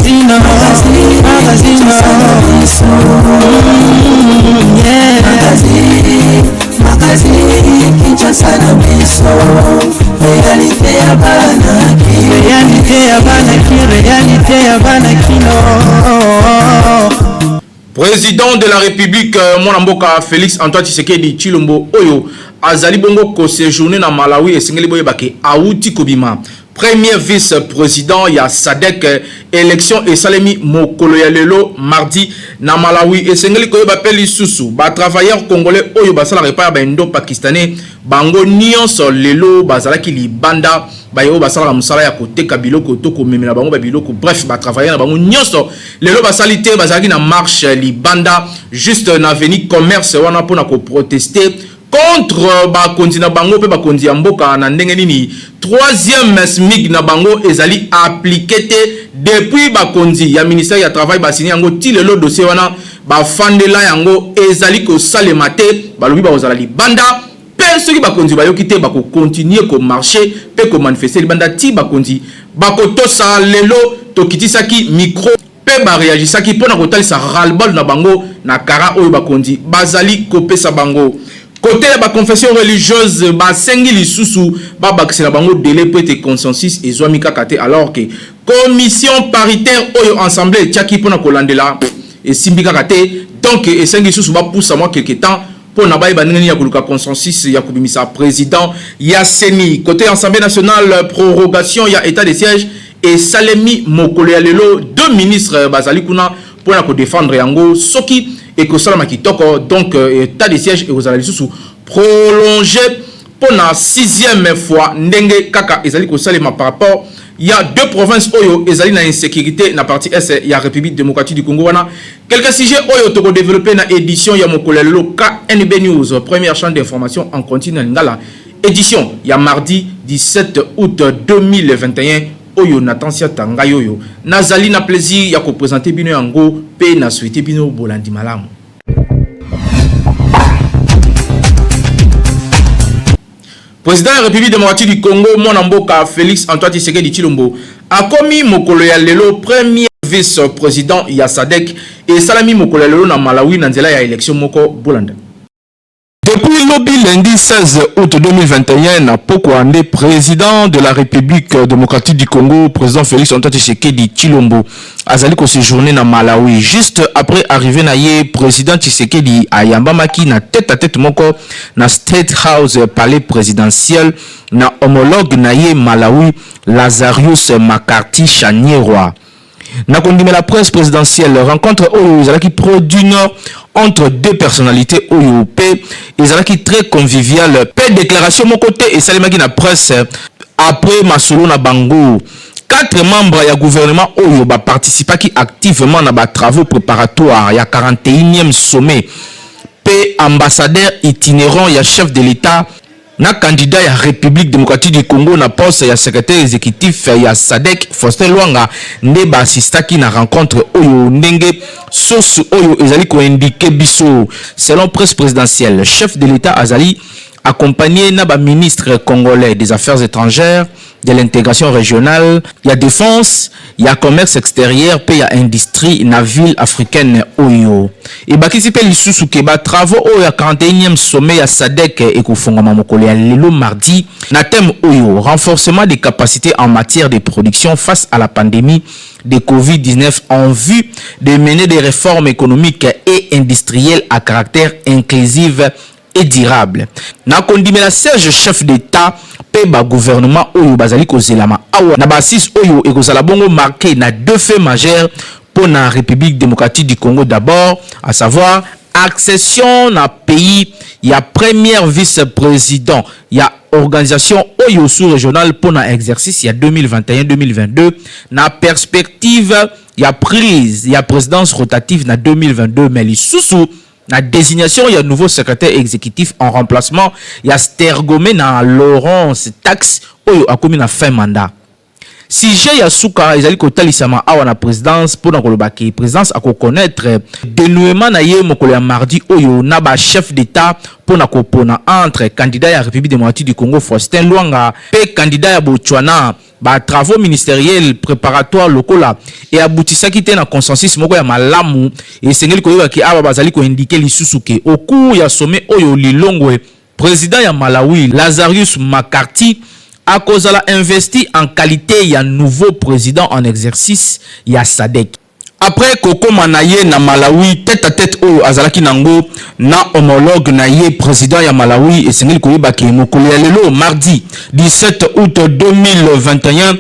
Magazine, magazine, yeah. Magazine, Kinshasa na biso, réalité ya bana. Réalité ya bana ki, réalité ya bana kino. Président de la République mwana mboka Félix Antoine Tshisekedi Tshilombo oyo azali bongo koséjourner na Malawi, esengeli boyeba ke awuti kobima premier vice-président ya SADC. Élection esalemi mokolo ya lelo mardi na Malawi. Esengeli koyeba mpe lisusu batravailleur congolais oyo basalaka epai ya baindo pakistanais, bango nyonso lelo bazalaki libanda. Baye oyo basalaka mosala ya koteka biloko to komemela bango babiloko, bref, batravailleur na bango nyonso lelo basali te, bazalaki na marche libanda juste na avenue Commerce wana mpona koprotester contre bakonzi na bango mpe bakonzi ya mboka na ndenge nini troisième SMIG na bango ezali appliqué te. Depuis bakonzi ya ministère ya Travail basigné yango, ti lelo dossier wana bafandela yango, ezali kosalema te. Balobi bakozala libanda mpe soki bakonzi bayoki te, bakocontinuer komarcher mpe komanifester libanda ti bakonzi bakotosa. Lelo tokitisaki micro mpe bareagisaki mpo na kotalisa ras-le-bol na bango na kara oyo bakonzi bazali kopesa bango. Côté ya baconfession religieuse, basengi lisusu babakisela bango délai mpo ete consensus ezwami kaka te, alors que commission paritaire oyo assemblée etiaki mpona kolandela esimbi kaka te. Donc esengi lisusu bapusa mwa quelque temps mpo na bayeba ndenge nini ya koluka consensus ya kobimisa président ya CENI. Côté Assemblée nationale, prorogation ya état de siège esalemi mokolo ya lelo. Deux ministres bazali kuna mpona kodéfendre yango soki ekosalama kitoko. Donc état de siège ekozala lisusu prolongé mpona sixième fois, ndenge kaka ezali kosalema par rapport ya deux provinces oyo ezali na insécurité na partie est ya République démocratique du Congo. Wana quelques sujets oyo tokodévelopper na édition ya mokolo ya lelo. KNB News, première chaîne d'information en continu na lingala, édition ya mardi 17 août 2021, oyo Nathan Siata ngai oyo nazali na plaisir ya koprésenter bino yango mpe na souhaiter bino bolandi malamu. Président ya République démocratique du Congo, mwana mboka Félix Antoine Tshisekedi Tshilombo, akomi mokolo ya lelo premier vice-président ya SADC. Esalami mokolo ya lelo na Malawi na nzela ya élection moko. Bolanda. Depuis lobi lundi 16 août 2021, na pokwa nde président de la République démocratique du Congo, président Félix Antoine Tshisekedi Tshilombo, azali koséjourner na Malawi. Juste après arrivée na ye, président Tshisekedi ayambamaki na tête à tête moko na State House, palais présidentiel, na homologue na ye Malawi, Lazarus McCarthy Chakwera. Na kondimela presse présidentielle, rencontre oyo ezalaki produit nord entre deux personnalités oyo mpe ezalaki très convivial, mpe déclaration moko te esalemaki na presse après masolo na bango. Quatre membres ya gouvernement oyo baparticipaki activement na batravaux préparatoires ya 41e sommet, mpe ambassadeur itinérant ya chef de l'État na candidat ya République démocratique du Congo na poste ya secrétaire exécutif ya SADC, Faustin Luanga, nde baassistaki na rencontre oyo, ndenge source oyo ezali koindiquer biso. Selon presse présidentielle, chef de l'État azali accompagné na baministre congolais des Affaires étrangères, de l'Intégration régionale, ya Défense, ya Commerce extérieur mpe ya Industrie na ville africaine oyo. Ebakisi mpe lisusu ke batravaux oyo ya 41e sommet ya SADC ekofungwama mokolo ya lelo mardi na thème oyo: renforcement des capacités en matière de production face à la pandémie de Covid-19 en vue de mener des réformes économiques et industrielles à caractère inclusif et durable. Na kondimela Serge, chef d'État mpe bagouvernement oyo bazali kozelama awa na baassises oyo ekozala bongo marqué na deux faits majeurs mpo na République démocratique du Congo. D'abord, à savoir accession na pays ya premier vice-président ya organisation oyo sous-régionale mpo na exercice ya 2021-2022, na perspective ya prise ya présidence rotative na 2022, mais lisusu na désignation ya nouveau secrétaire exécutif en remplacement ya Stergomena Lawrence Tax oyo akomi na fin mandat. Sujet ya suka ezali kotalisama awa na présidence mpona koloba ke présidence akoconnaître dénouement na ye mokolo ya mardi oyo na bachef d'État mpona kopona entre candidat ya République démocratique du Congo, Faustin Luanga, mpe candidat ya Botswana. Ba travaux ministeriels preparatoires lokola e aboutisaki te na consensus moko ya malamu. Esengeli koyeba ke awa bazali ko indiquer lisusu ke au cours ya sommet oyo Lilongwe, president ya Malawi Lazarus McCarthy akozala investi en qualite ya nouveau president en exercice ya SADC. Après kokoma na ye na Malawi, tete à tete oyo azalaki nango na homologue na ye president ya Malawi, esengeli koyeba ke mokolo ya lelo mardi 17 aout 2021,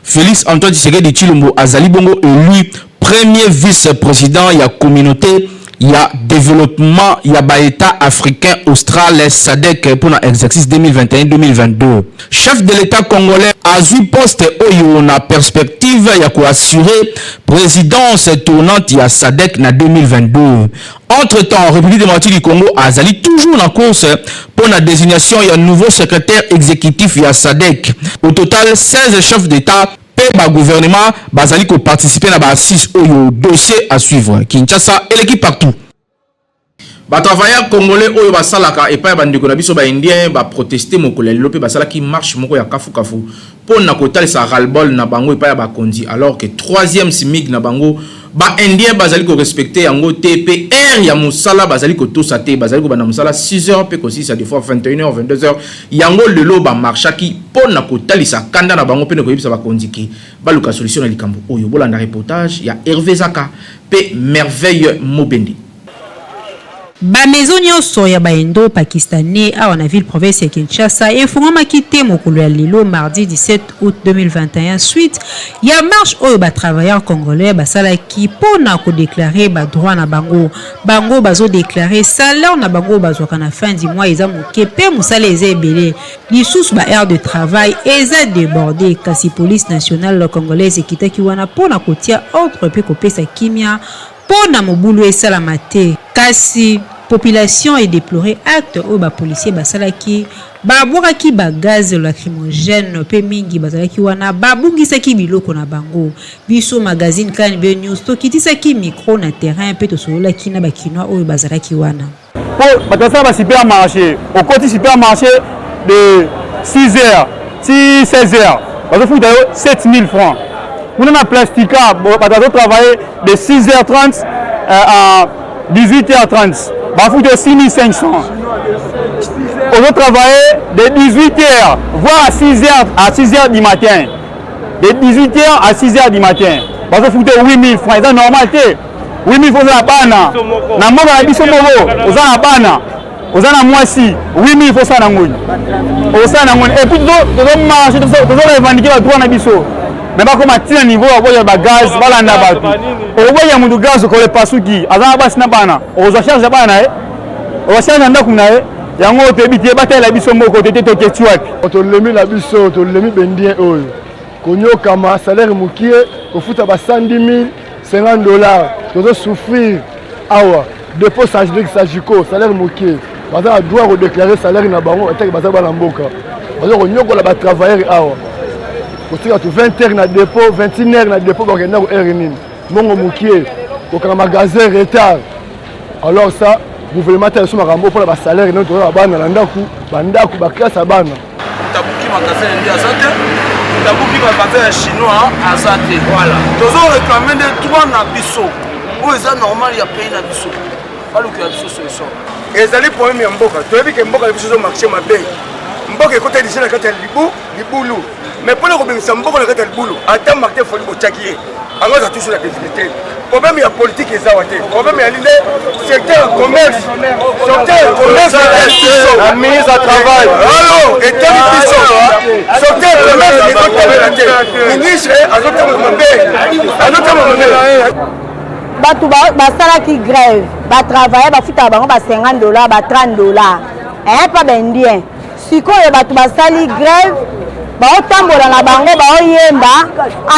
Felix Antoine Tshisekedi Tshilombo azali bongo elu premier vice-president ya communaute ya developpement ya ba Etats africains austral SADC mpo na exercice 2021-2022. Chef de l'Etat congolais azui poste oyo na perspective ya ko assurer presidence tournante ya SADC na 2022. Entre-temps, Republique democratique du Congo azali toujours na course mpo na designation ya nouveau secretaire executif ya SADC. Au total, 16 chefs d'Etat mpe ba gouvernements bazali ko participer na ba assises oyo. Dossier à suivre. Kinshasa eleki partout. Ba travailleurs congolais oyo basalaka epai ya bandeko na biso ba indiens ba protester mokolo ya lelo mpe basalaki marche moko ya kafukafu mpo na kotalisa ras-le-bol na bango epai ya bakonzi, alors que troisième SMIG na bango ba indiens bazali ko respecter yango te mpe heure ya mosala bazali kotosa te. Bazali kobanda mosala 6 heures mpe kosilisa des fois 21 heures, 22 heures. Yango lelo ba marchaki mpo na kotalisa kanda na bango mpe na koyebisa bakonzi ke baluka solution na likambo oyo. Bolanda reportage ya Hervé Zaka mpe Merveille Mobende. Ba maison nionso ya ba Indo-Pakistanais awa na ville province ya Kinshasa efungwamaki te mokolo ya lelo mardi 17 aout 2021 suite ya marche oyo ba travailleurs congolais basalaki mpo na ko declarer ba droits na bango. Bango bazo declarer salaire na bango oyo bazwaka na fin du mois eza moke mpe mosala eza ebele, lisusu ba heures de travail eza deborde. Kasi police nationale congolaise ekitaki wana mpo na kotia ordre mpe kopesa kimia mpo na mobulu esalama te. Kasi population e deplorer acte oyo ba policiers basalaki, babwakaki ba gaz lacrymogène mpe mingi bazalaki wana babungisaki biloko na bango. Biso magazine KNB News tokitisaki micro na terrain mpe tosololaki na ba kinois oyo bazalaki wana. Po bato basala ba supermarché, okoti supermarché de 6 heures ti 16 heures bazofuta yo 7000 francs. Kuna na plastica bato bazotravaille de 6 heures 30 à 18 heures 30 bafuta yo 6500. Ozotravaille de 18 heures voire à 6 heures, à 6 heures du matin, de 18 heures à 6 heures du matin bazofuta yo 8000 francs. Eza normal te. 8000 francs, oza na bana na mboka na biso moko, oza na bana, oza na mwasi, 8000 francs osala na ngoni, osala na ngoni. Et puis tozomarche, tozorevendiquer badroit na biso, mais bakoma ntina niveau baboya bagaz, balanda bato. Okoboya motu gaz okolo epasuki, aza na basi na bana, okozwa charge ya bana na ye, okozwa charge ya ndako na ye. Yango toyebi te, batalela biso moko te te, toketi wapi? Tolemi na biso, tolemi bendien oyo konyokama, salaire mokie, kofuta ba 110 000, 50 $. Tozosouffrir awa dépôt Sagicor, salaire mokie. Baza na droit kodéclarer salaire na bango etake baza bana mboka. Baza konyokola batravailleur awa, kotika to 20 heures na dépôt, 21 heures na dépôt, bakenda ko heure nini? Mbongo mokie, kokanga magasin retard. Alors ça, gouvernement ta biso makambo mpona basalaire nde toza na bana na ndako, bandako, baklasse ya bana. Tabuki magasin ya nde aza te, tabuki magasin ya chinois aza te. Voilà, tozo réclamer nde droit na biso oyo eza normal ya pays na biso, balukela biso solution. Ezali problème ya mboka. Toyebi ke mboka na biso ezomarche mabe, mboka ekota déjà na kati ya libu libulu, mais mpona kobimisa mboka na kati ya libulu, ata Martin Fayulu botiaki ye, ango aza toujours na difficulté. Problème ya politique eza wa te, problème ya nde secteur ya commerce, secteur ya commerce. La ministre ya travail. Alo etali biso, secteur ya commerce ezotambola te, ministre azotambola mabe, azotambola mabe. Bato basalaki grève, batravaille, bafutaka bango ba 50 $, ba 30 $, mpa baindien. Sikoyo bato basali grève, baotambola na bango, baoyemba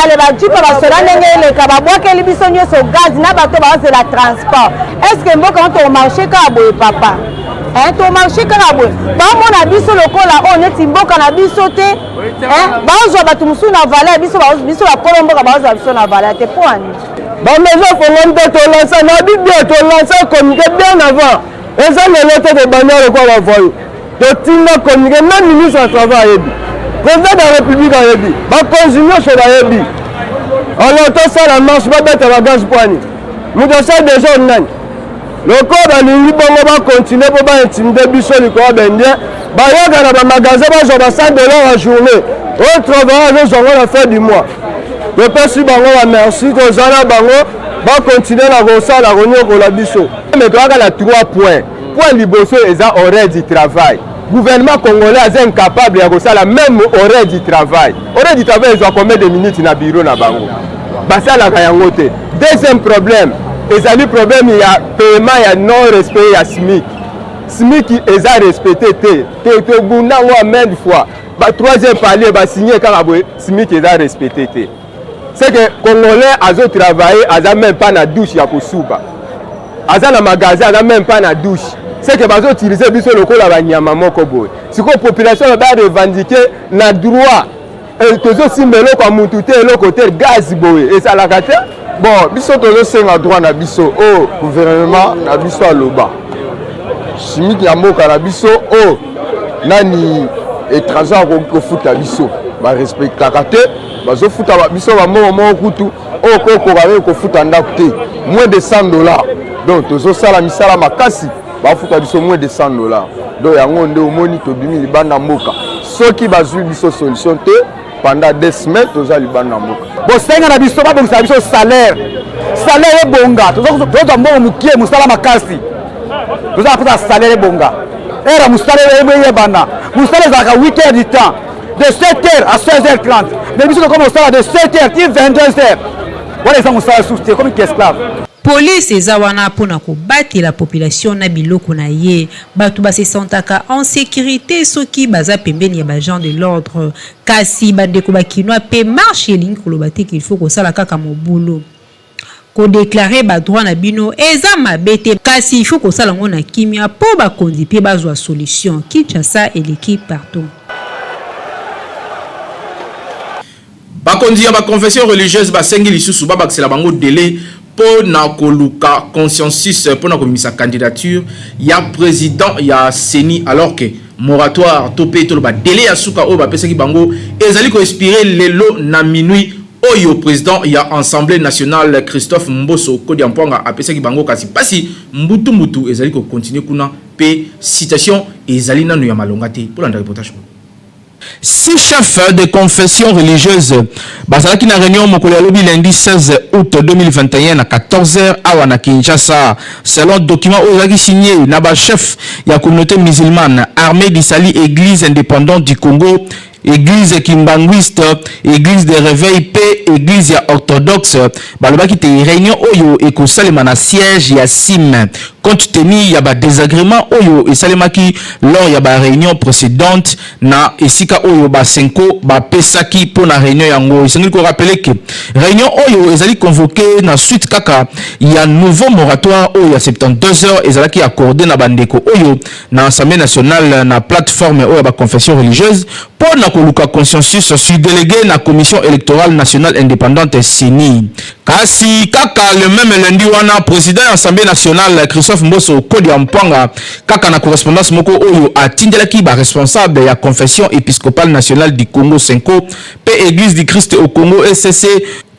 ale bajipa, basoda ndenge eleka, babwakeli biso nyonso gaz na bato baozela transport. Est-ce mboka ngo tomarche kaka boye, papa? Tomarche kaka boye, baomona biso lokola oyo neti mboka na biso te. Baozwa bato mosusu na valeur, biso biso bakolo mboka baozwa biso na valeur te. Mpo ani? Bamaison efongwami te. Tolansa na bi bien, tolansa communiqué bien avant. Eza lelo te, tobanda lokola bavoyou, totinda communiqué, même ministre ya travail ayebi. Président de la République ayebi, bakonzi nyonso bayebi. Alors tosala marche, babeta bagaz pwani. Moto asali deja nani? Lokola balingi bongo bakontinue mpo baintimide biso likolo ya baindien, bayaka na bamagasin bazwa ba 100 dollar ya journée, oyo travailleur azozwa yango na fin du mois. Topesi bango ba merci, toza na bango, bakontinue na kosala konyokola biso. Mais toyaka na 3 points. Point liboso eza horaire du travail. Gouvernement congolais aza incapable ya kosala même horaire du travail. Horaire du travail ezwa combien de minutes na bureau na bango? Basalaka yango te. Deuxième problème ezali problème ya paiement ya non respect ya SMIC. SMIC eza respecté te. Tobunda yango ya maintes fois. Ba troisième palier ba signer kaka boye, SMIC eza respecté te. C'est que congolais azo travailler, aza même pas na douche ya kosuba. Aza na magasin, aza même pas na douche. C'est que bazo utiliser biso lokola banyama moko boye. Sikoyo population ba revendiquer na droit. Tozosimba eloko ya mutu te, eloko te, gaz boye ezalaka te. Bon, biso tozosenga droit na biso oyo gouvernement na biso aloba. Chimique ya mboka na biso oyo nani étranger akoki kofuta biso, barespectaka te, bazofuta biso bambongo moko kutu oyo kokoka be kofuta ndako te, moins de 100 $. Donc tozosala misala makasi, bafuta biso moins de 100 $. Donc yango nde omoni tobimi libanda mboka. Soki bazwi biso solution te pendant 2 semaines, toza libanda mboka. Bosenga na biso, babongisa biso salaire, salaire ebonga. Tozwa mbongo mokie, mosala makasi. Toza na mposa salaire ebonga, heure ya mosala eyebana. Mosala ezalaka 8 heures du temps, de 7 heures à 16 heures 30, mais biso tokoma mosala de 7 heures ti 22 heures. Wana eza mosala susu te, ekomi esclave. Police eza wana mpona kobatela population na biloko na ye. Bato basesentaka en sécurité soki baza pembeni ya baagent de l'ordre. Kasi bandeko bakinois mpe, marche elingi koloba te qu'il faut kosala kaka mobulu. Kodéclarer badroit na bino eza mabe te, kasi il faut kosala yango na kimia mpo bakonzi mpe bazwa solution. Kinshasa eleki partout. Bakonzi ya baconfession religieuse basengi lisusu babakisela bango délai mpo na koluka consensus mpo na kobimisa candidature ya président ya CENI, alors que moratoire to mpe toloba délai ya suka oyo bapesaki bango ezali koexpirer lelo na minuit, oyo président ya Assemblée nationale Christophe Mboso Kodia Mpwanga apesaki bango. Kasi mpasi mbutu-mbutu ezali kocontinuer kuna mpe situation ezali nanu ya malonga te. Mpolanda reportage. Six chefs de confession religieuse bazalaki na réunion mokolo ya lobi lundi 16 août 2021 na 14h awa na Kinshasa. Selon document oyo ezalaki signé na bachef ya communauté musulmane, Armée du Salut, Église indépendante du Congo, Église kimbanguiste, Église de réveil mpe Église ya orthodoxe, balobaki te réunion oyo ekosalema na siège ya CIM, compte tenu ya badésagrément oyo esalemaki lors ya baréunion précédente na esika oyo baCENCO bapesaki mpo na réunion yango. Esengeli korappeler ke réunion oyo ezali convoqué na suite kaka ya nouveau moratoire oyo ya 72 heures ezalaki accordé na bandeko oyo na Assemblée nationale na plateforme oyo ya baconfession religieuse mpo na koluka consensus sur délégué na Commission électorale nationale indépendante, CENI. Kasi kaka le même lundi wana, président ya Assemblée nationale Christophe Mboso Kodia Mpwanga, kaka na correspondance moko oyo atindelaki baresponsable ya Confession épiscopale nationale du Congo, CENCO, mpe Église du Christ au Congo, ECC,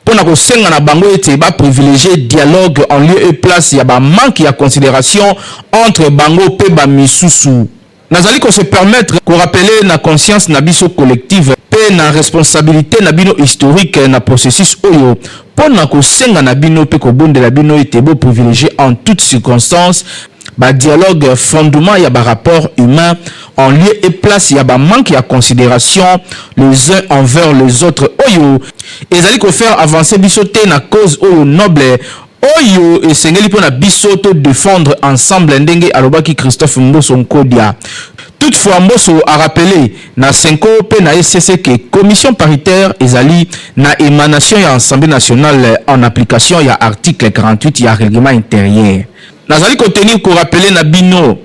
mpo na kosenga na bango ete baprivilégie dialogue en lieu et place ya bamanque ya considération entre bango mpe bamisusu. Nazali kose permettre korappeler na conscience na biso collective mpe na responsabilité na bino historique na processus oyo, mpo na kosenga na bino mpe kobondela bino ete boprivilégie en toutes circonstances badialogue, fondement ya barapport humain, en lieu et place ya bamanque ya considération les uns envers les autres oyo ezali kofaire avancer biso te na cause oyo noble oyo esengeli mpo na biso to défendre ensemble, ndenge alobaki Christophe Mboso Nkodia. Toutefois, Mboso a rappelé na CENCO mpe na ECC ke commission paritaire ezali na émanation ya Assemblée nationale en application ya article 48 ya règlement intérieur. Nazali kotenir korappeler na bino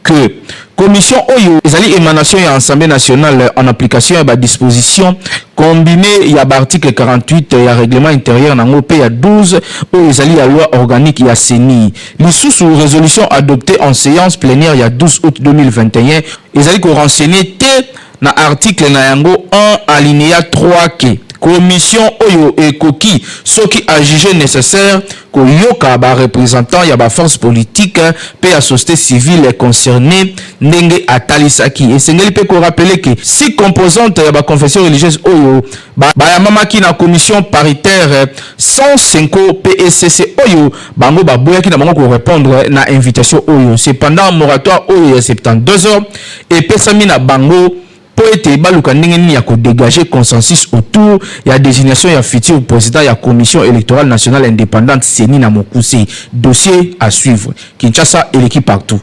que commission oyo ezali émanation ya Assemblée nationale en application ya badisposition combiné ya baarticle 48 ya règlement intérieur nango mpe ya 12 oyo ezali ya loi organique ya CENI. Lisusu, résolution adoptée en séance plénière ya 12 août 2021 ezali korenseigner te. na article na yango 1 alineya 3 que commission oyo ekoki, soki a juger necessaire, koyoka ba representants ya ba forces politiques mpe ya societe civile concernees ndenge atalisaki. Esengeli mpe ko rappeler que six composantes ya ba confessions religieuses oyo bayambamaki na commission paritaire sans Cenco mpe ECC oyo bango baboyaki na bango ko repondre na invitation oyo. Cependant, moratoire oyo ya 72 heures epesami na bango mpo ete baluka ndenge nini ya ko degager consensus autour ya designation ya futur president ya Commission electorale nationale independante, ceni na mokuse. Dossier à suivre. Kinshasa eleki partout.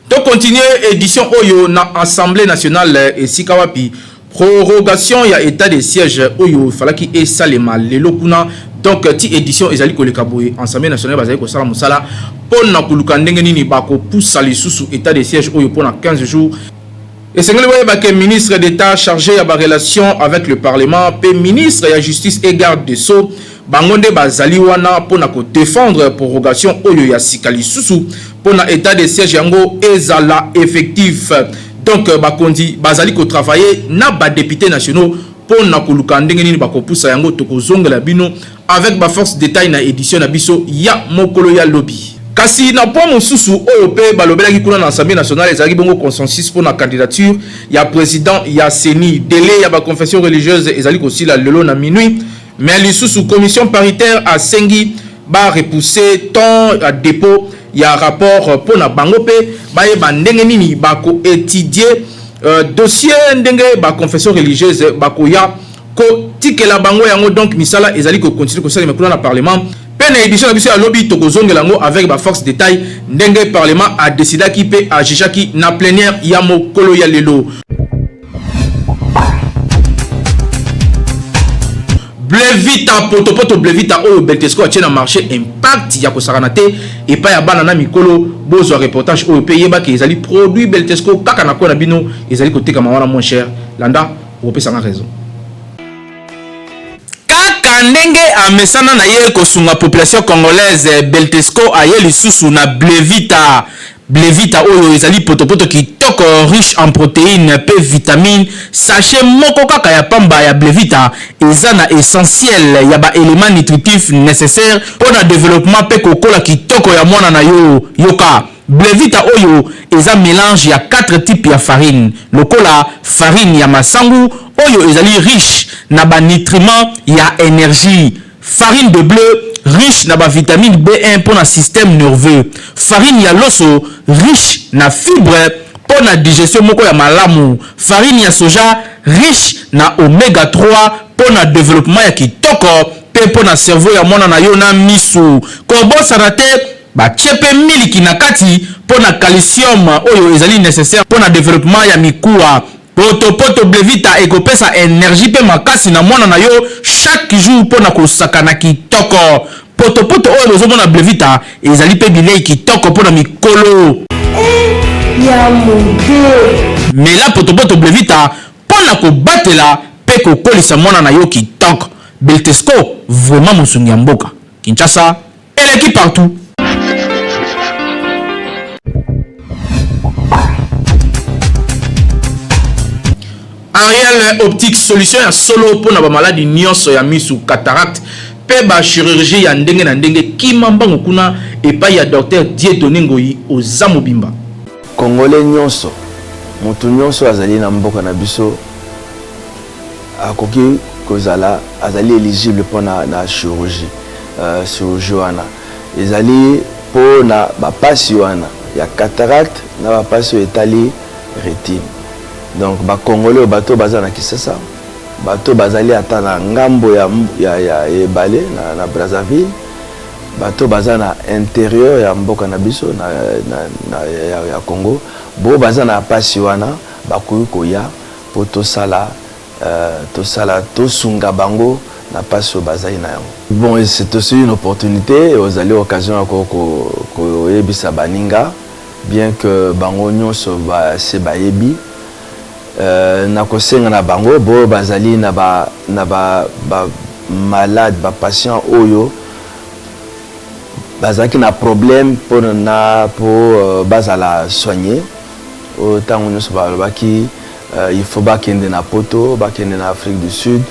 To continuer edition oyo na Assemblee nationale esika wapi prorogation ya etat de siège oyo efalaki esalema lelo kuna. Donc ti edition ezali koleka boye, Assemblée nationale bazali kosala mosala mpo na koluka ndenge nini bakopusa lisusu etat de siège oyo mpo na 15 jours. Esengeli boyeba ke ministre d'Etat charge ya ba relations avec le parlement mpe ministre ya justice et garde des sceaux bango nde bazali wana mpo na ko defendre prorogation oyo ya sika lisusu mpo na etat de siège yango ezala effectif. Donc bakonzi bazali ko travailler na ba deputes nationaux mpo na koluka ndenge nini bakopusa yango. Tokozongela bino avec ba force detail na edition na biso ya mokolo ya lobi. Kasi na point mosusu oyo mpe balobelaki kuna na Assemblee nationale ezalaki bongo consensus mpo na candidature ya president ya CENI. Delai ya ba confessions religieuses ezali kosila lelo na minuit, mais lisusu commission paritaire asengi ba repousser temps ya depot ya rapport mpo na bango mpe bayeba ndenge nini bako etudier dossier ndenge ba confessions religieuses bakoya kotikela bango yango. Donc misala ezali ko continuer kosalema kuna na parlement mpe na edition na biso ya lobi tokozongela yango avec ba force detail ndenge parlement adecidaki mpe ajugeaki na plenière ya mokolo ya lelo. Blevita potopoto Blevita oyo Beltesco atie na marché impact ya kosakana te epai ya bana na mikolo. Bozwa reportage oyo mpe yebaki ezali produit Beltesco kaka na coin na bino ezali kotekama wana moins cher. Landa, okopesa nga raison. Kaka ndenge amesana na ye kosunga population congolaise, Beltesco aye lisusu na Blevita. Blevita oyo ezali potopoto kitoko riche en proteines pe vitamines. Sachet moko kaka ya pamba ya Blevita eza na essentiel ya ba elements nutritifs necessaires pona developpement pe kokola kitoko ya mwana na yo. Yoka! Blevita oyo eza melange ya 4 types ya farine lokola farine ya masangu oyo ezali riche na ba nutriments ya energie, farine de ble riche na ba vitamines B1 pona système nerveux, farine ya loso riche na fibre pona digestion moko ya malamu, farine ya soja riche na omega 3 pona developpement ya kitoko pe pona cerveau ya mwana na yo na misu. Kobosana te Batie pe miliki na kati po na calcium oyo ezali necessaire po na developpement ya mikuwa. Poto poto Blevita ekopesa energie pe makasi na mwana na yo chaque jour po na kosakana kitoko. Poto poto oyo bozo mona Blevita ezali pe bilei kitoko po na mikolo. Eh ya mude. Mela poto poto Blevita po na kobatela pe kokolisa mwana na yo kitoko. Beltesco vraiment mosungi ya mboka. Kinshasa eleki partout. Ariel Optique, solution ya solo mpo na bamaladi nyonso ya misu, cataracte mpe ba chirurgie ya ndenge na ndenge. Kima mbangu kuna epai ya Docteur Dieudonné Ngoyi, oza mobimba. Congolais nyonso, moto nyonso azali na mboka na biso akoki kozala azali eligible mpo na, na chirurgie. Chirurgie wana ezali mpo na bapasi wana ya cataracte na bapasi oyo etali retine. Donc ba congolais oyo bato baza na Kisasa, bato bazali ata na ngambo ya, ya, ya ebale na, na Brazzaville, bato baza na interieur ya mboka na biso na, na, na, ya, ya Congo, bo baza na pasi wana bakoki koya mpo tosala tosala tosunga bango na pasi oyo bazali na yango. Bon, c'est aussi une opportunité, ozali occasion ya koyebisa baninga, bien que bango nyonso se bayebi, nakosenga na bango bo bazali na ba na ba ba malade, ba patient oyo bazalaki na problème mpo na mpo bazala soigner. Oyo ntango nyonso balobaki euh, il faut bakende na poto, bakende na Afrique du Sud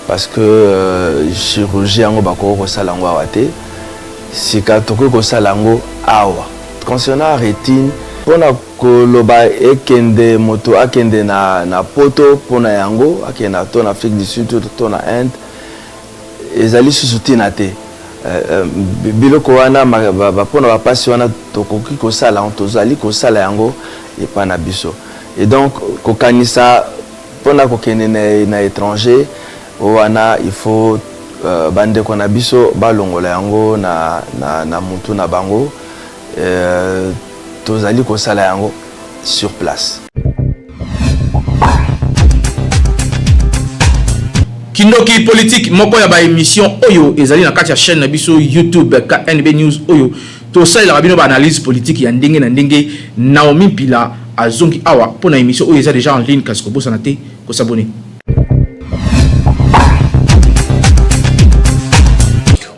parce que euh, chirurgie yango bakoki kosala yango awa te. Sika tokoki kosala yango awa. Concernant rétine, mpona koloba ekende moto akende na, na poto mpona yango akende na to na Afrique du Sud to, to na Inde ezali susu ntina te. Euh, euh, biloko wana mpona bapasi wana tokoki kosala yango, tozali kosala yango epai na biso. Et donc kokanisa mpona kokende na, na étranger wana il faut euh, bandeko na biso balongola yango na, na, na mutu na bango. Euh, tozali kosala yango sur place. Kindoki politique moko ya ba émission oyo ezali na kati ya chaîne na biso YouTube KNB News oyo tosalelaka bino ba analyse politique ya ndenge na ndenge. Naomi Mpila azongi awa mpo na émission oyo eza déjà en ligne, kasi kobosana te kosabonner.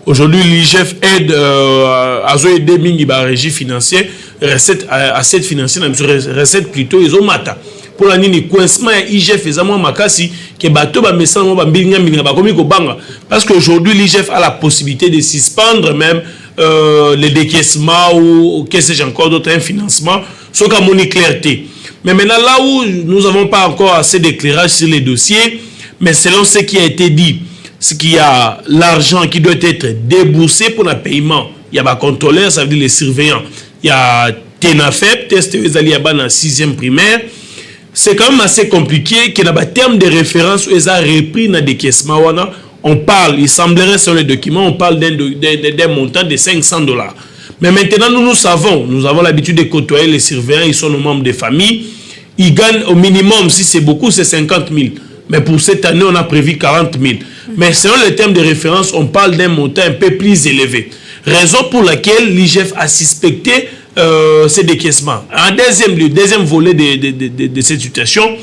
Aujourd'hui, l'IGF aide, euh, a aidé mingi ba régie financière, recette, assiette financière, recette plutôt, ils ont mata. Pour la nini, coincement ya IGF, eza mwa makasi, que bato ba mesana mwa ba mbilinga mbilinga, ba komi ko banga. Parce qu'aujourd'hui, l'IGF a la possibilité de suspendre même euh, les décaissements ou, que sais-je encore d'autres, un financement, sauf qu'à mon clarté. Mais maintenant, là où nous n'avons pas encore assez d'éclairage sur les dossiers, mais selon ce qui a été dit, ce qu'il y a l'argent qui doit être déboursé pour le paiement, il y a les contrôleurs, ça veut dire les surveillants, il y a TENAFEP, test ezali ya bana 6e primaire. C'est quand même assez compliqué que dans les termes de référence où ils ont repris dans décaissement wana, on parle, il semblerait sur les documents, on parle d'un montant de 500 $. Mais maintenant, nous, nous savons, nous avons l'habitude de côtoyer les surveillants, ils sont nos membres de famille, ils gagnent au minimum, si c'est beaucoup, c'est 50 000. Mais pour cette année, on a prévu 40 000. Mais selon les termes de référence, on parle d'un montant un peu plus élevé. Raison pour laquelle l'IGF a suspecté euh, ces décaissements. En deuxième lieu, deuxième volet de, de, de, de cette situation,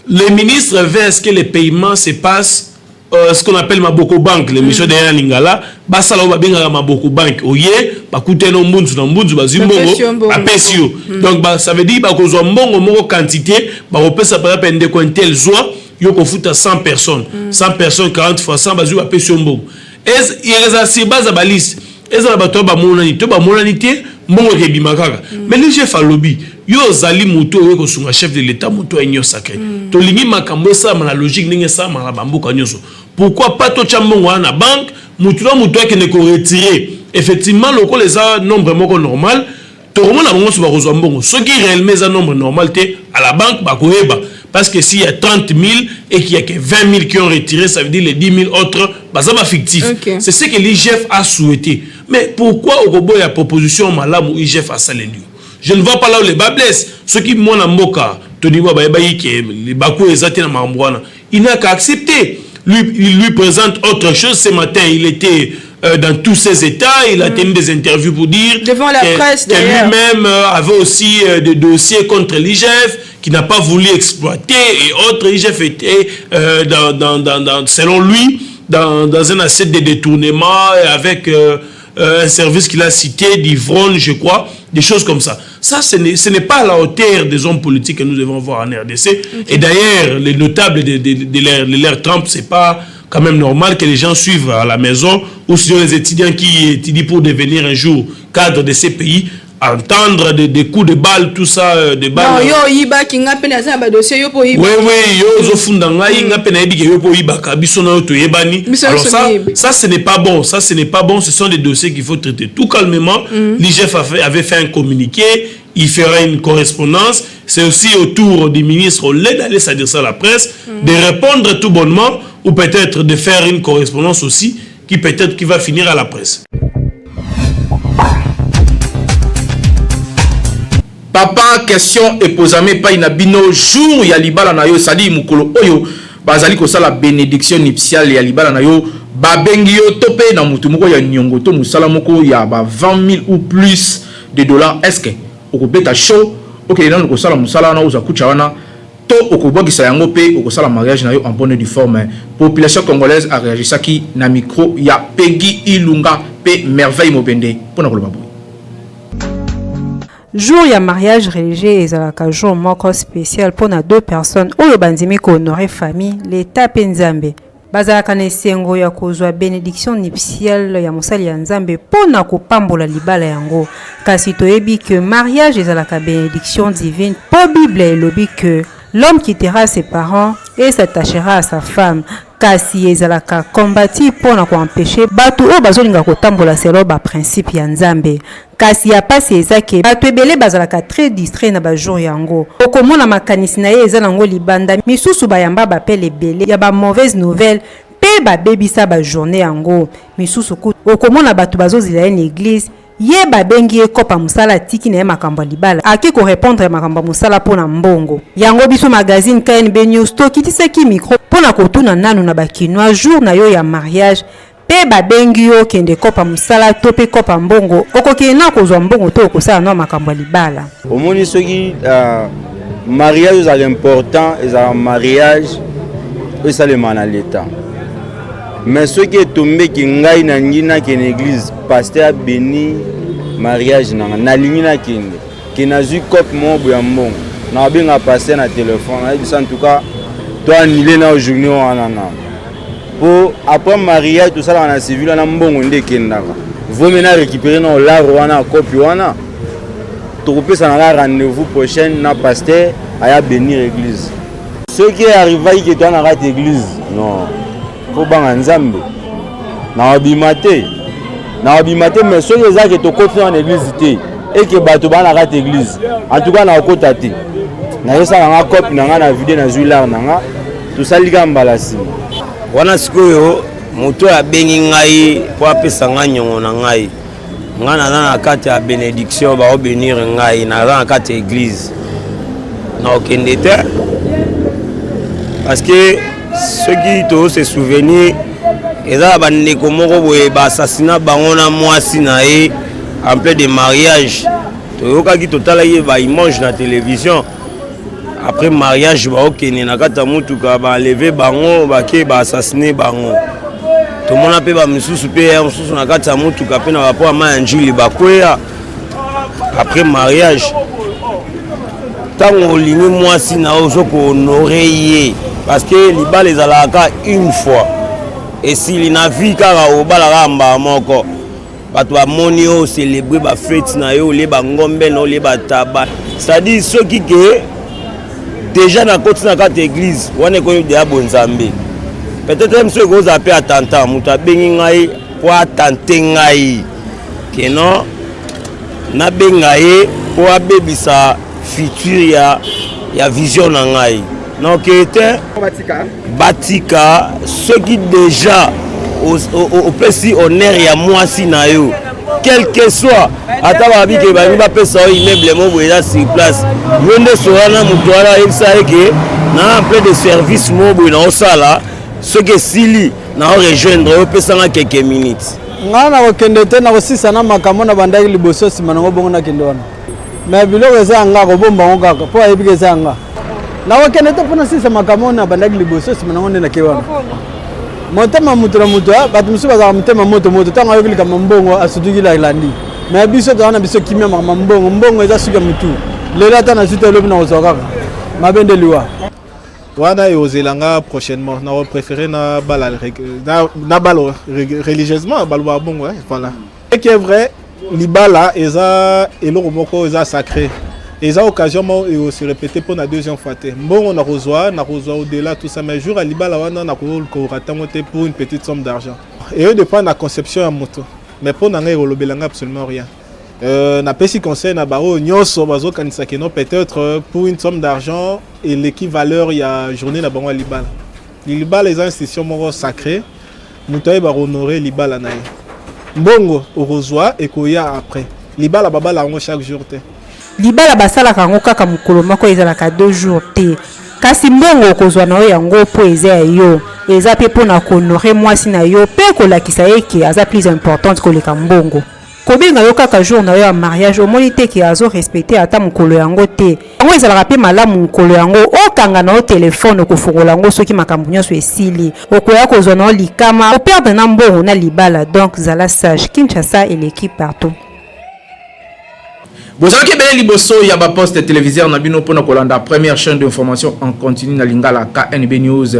le ministre veut à ce que les paiements se passent euh, ce qu'on appelle Maboko Bank, l'émission mm. derrière Lingala, basala ba benga Maboko Bank. Oye, ba kuteno mbunzu na mbunzu bazwi mbongo, bapesi yo. Donc ba, ça veut dire ba kozwa mbongo moko quantité, ba kopesa par exemple ndeko intel zwa yo kofuta 100 personnes. 100 personnes 40 fois 100 bazwi bapesi yo mbongo. Eza sur base ya ba liste. Ezala bato oyo bamonani to bamonani te, mbongo ekebima kaka. Mais l'IGF alobi yo ozali moto oyo kosunga chef de l'état, moto ya union sacrée. Tolingi makambo esalama na logique ndenge esalama na bamboka nyonso. Pourquoi pas totya mbongo wana na banque, motu na motu akende koretirer. Effectivement, lokola eza nombre moko normal, tokomona bango nyonso bakozwa mbongo. Soki réellement eza nombre normal te, à la banque bakoyeba. Parce que s'il y a 30 000 et qu'il y a que 20 000 qui ont retiré, ça veut dire les 10 000 autres, bah, ça va fictif. Okay. C'est ce que l'IGF a souhaité. Mais pourquoi au il y a proposition malamu IGF a salé? Je ne vois pas là où le bât blesse. Ce qui moi mboka, Tony Ba ba les bakou ezate na mambwana, il n'a qu'à accepter. Lui, il lui présente autre chose. Ce matin, il était euh, dans tous ses états, il a tenu des interviews pour dire devant la que, presse, que lui-même euh, avait aussi euh, des dossiers contre l'IGF qu'il n'a pas voulu exploiter et autres. IGF était, euh, dans, dans, dans, dans, selon lui, dans, dans un assiette de détournement avec euh, un service qu'il a cité, d'Ivron, je crois, des choses comme ça. Ça, ce n'est pas à la hauteur des hommes politiques que nous devons voir en RDC. Okay. Et d'ailleurs, les notables de, de, de, de l'ère Trump, c'est pas quand même normal que les gens suivent à la maison, ou sinon les étudiants qui étudient pour devenir un jour cadre de ces pays, entendre des, des coups de balle, tout ça, euh, des balles. Non, yo yibaki nga pe naza ba dossier yo po yiba. Oui oui, yo zo funda ngai nga pe nayebi ke yo po yibaka biso na yo to yebani. Alors ça ça ce n'est pas bon, ça ce n'est pas bon, ce sont des dossiers qu'il faut traiter tout calmement. Mm. L'IGF avait fait un communiqué, il fera une correspondance, c'est aussi au tour du ministre au lieu d'aller s'adresser à la presse, mm. de répondre tout bonnement ou peut-être de faire une correspondance aussi qui peut-être qui va finir à la presse. Papa, question eposami epai na bino jour ya libala na yo, c'est-à-dire mokolo oyo bazali kosala bénédiction nuptiale ya libala na yo, babengi yo to mpe na motu moko ya niongo to mosala moko ya ba 20 000 ou plus de dollars, est-ce que okobeta show okende nanu kosala mosala wana ozwa kucha wana to okobwakisa yango mpe okosala mariage na yo en bonne et due forme? Population congolaise a réagisaki na micro ya Peggy Ilunga mpe Merveille Mobende mpona koloba boye. Jour ya mariage religieux ezalaka jour moko special pona deux personnes oyo bandimi ko honorer famille, l'etat pe Nzambe. Bazalaka na esengo ya kozwa benediction nuptiale ya mosali ya Nzambe po na kopambola libala yango. Kasi toyebi que mariage ezalaka benediction divine po Bible elobi que l'homme quittera ses parents et s'attachera à sa femme. Kasi ezalaka combati po na ko empecher batu oyo bazolinga kotambola selon ba principes ya Nzambe. Kasi ya pasi eza ke batu ebele bazalaka très distrait na ba jours yango. Okomona makanisi na ye eza nango libanda, misusu bayamba b'appel ebele ya ba mauvaise nouvelle pe babebisa ba journee yango. Misusu kutu okomona batu bazozela ye na eglise, ye babengi ye coop ya musala atiki na ye makambo ya libala ake ko repondre makambo ya musala po na mbongo. Yango biso magazine KNB News tokitisaki micro po na kotuna nanu na ba kinois jour na yo ya mariage Pe babengi yo okende kopa musala to pe kopa mbongo, okokende nao kozua mbongo to okosala nao makambo ya libala? Omoni soki uh, mariage ezalaka important, ezalaka mariage oyo esalemaka na leta. Mais soki etombeki ngai nalingi nakende eglise, pasteur abeni mariage nanga, nalingi nakende ke nazwi cope moko boye ya mbongo, nakobenga pasteur na telefone, nayebisa en tout cas to annule nao journée wana na po après mariage tosalaka na civil wana mbongo nde ekendaka vomi na récupérer na olaro wana kopi wana tokopesana ka rendez-vous prochaine na pasteur aya bénir église soki arrivaki ke toa na kati église non fo banga nzambe nakobima te nakobima te mais soki eza ke tokoti na église te eke bato baa na kati église en tout cas nakokota te nazosala nga cope na nga na video nazwi lar na nga tosali kaka mbala nsima. Wana sikoyo moto oyo abengi ngai mpo apesa ngai nyongo na ngai, ngai naza na kati ya benediction, baobenir ngai, naza na kati ya eglise, nakokende te parce que soki tozo se souvenir eza na bandeko moko boye baassasina bango na mwasi na ye en plein de mariage, toyokaki totalaki ba image na television. Après mariage baokende na kati ya motuka baenleve bango bake baassassine bango. Tomona mpe bamisusu mpe ya mosusu na kati ya motuka mpe na bapo ya mai ya njili bakweya après mariage. Ntango olingi mwasi na yo ozo kohonore ye parce que libala ezalaka kaka une fois esili na vie, kaka obala kaka mbala moko. Bato bamoni yo célébrer ba fête na yo, olie bangombe na olie bataba, c'est-à-dire soki ke déjà nakoti na kati ya église wana ekomi deya bonzambe. Peut-être mosusu ekozala mpe attentat, moto abengi ngai mpo atante ngai ke non nabenga ye mpo abebisa futur ya vision na ngai. Nakokende te, batika. Soki déjà opesi honneur ya mwasi na yo, quel que soit ata babi ke balingi bapesa yo immeuble moko boye eza sur place, yo nde sola na moto wana, ayebisa ye ke na en plein de service moko boye naosala, soki esili na rejoindre yo, opesanga quelques minutes. Ngai nakokende te, nakosisa na makambo na bandaki liboso, nsima nango bongo nakende wana. Me biloko eza ya nga, kobomba yango kaka mpo ayebi ke eza ya nga. Nakokende te mpo nasisa makambo na bandaki liboso, nsima nango nde nake wana. Motema moto na moto, bato mosusu bazalaka motema moto moto, ntango ayoki likambo mbongo asutuki landi. Me biso toza na biso kimia, makambo mbongo mbongo eza suki ya motu. Lelo ata nazwi te, elobi nakozwa kaka mabe nde liwa wana ekozela nga prochainement. Nako préféré na bala na bala religieusement, balobaka bongo, voilà. Ce qui est vrai, libala eza eloko moko eza sacré, eza occasion moko ekose répéter mpo na deuxième fois te. Mbongo nakozwa nakozwa au-delà tout ça, mais jour ya libala wana nakokoka ntango te pour une petite somme d'argent. Eyo dépend na conception ya moto, mais mpo na ngai ekolobela ngai absolument rien. Napesi conseil na baoyo nyonso bazokanisa ke non, peut-être pour une somme d'argent eleki valeur ya journée na bango ya libala. Libala eza institution moko sacré, moto ayeba kohonore libala na ye. Mbongo okozwa ekoya après. Libala babala yango chaque jour te. Libala basalaka yango kaka mokolo moko, ezalaka 2 jours te. Kasi mbongo okozwa na yo yango mpo eza ya yo, eza mpe mpo na kohonore mwasi na yo mpe kolakisa ye ke aza plus importante koleka mbongo. Kobenga yo kaka jour na yo ya mariage, omoni te ke azo respecter ata mokolo yango te. Yango ezalaka pe malamu mokolo yango okanga na yo telephone, okofongola yango soki makambo nionso esili. Okoya kozwa na yo likama, o perdre na mbongo na libala, donc zala sage. Kinshasa eleki partout. Bozalaki ebele liboso ya ba poste téléviseur na bino mpona kolanda première chaîne d'information en continu na Lingala KNB News.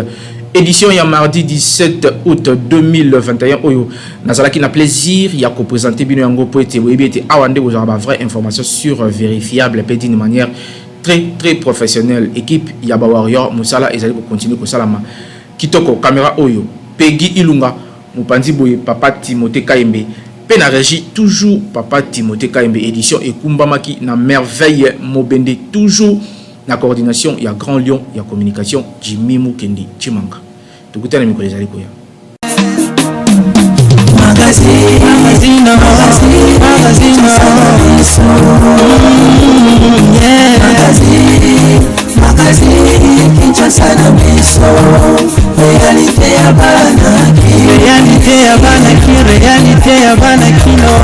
Édition ya mardi 17 août 2021 oyo nazalaki na plaisir ya kopresente bino yango mpo ete boyebi ete awa nde bozwaka ba vraie information sur vérifiable mpe d'une manière très très professionnelle. Équipe ya ba warrior mosala ezali kocontinue kosalama kitoko. Caméra oyo Peggy Ilunga mopanzi boye papa Timothée Kayembe mpe na régie toujours papa Timothée Kayembe. Édition ekumbamaki na Merveille Mobende, toujours na coordination ya Grand Lion ya communication Jimmy Mukendi Chimanga. Tokutana mikolo ezali koya. Magazine, magazine, magazine, magazine, magazine, Kinshasa na biso, réalité ya bana, réalité ya bana ki, réalité ya bana kino.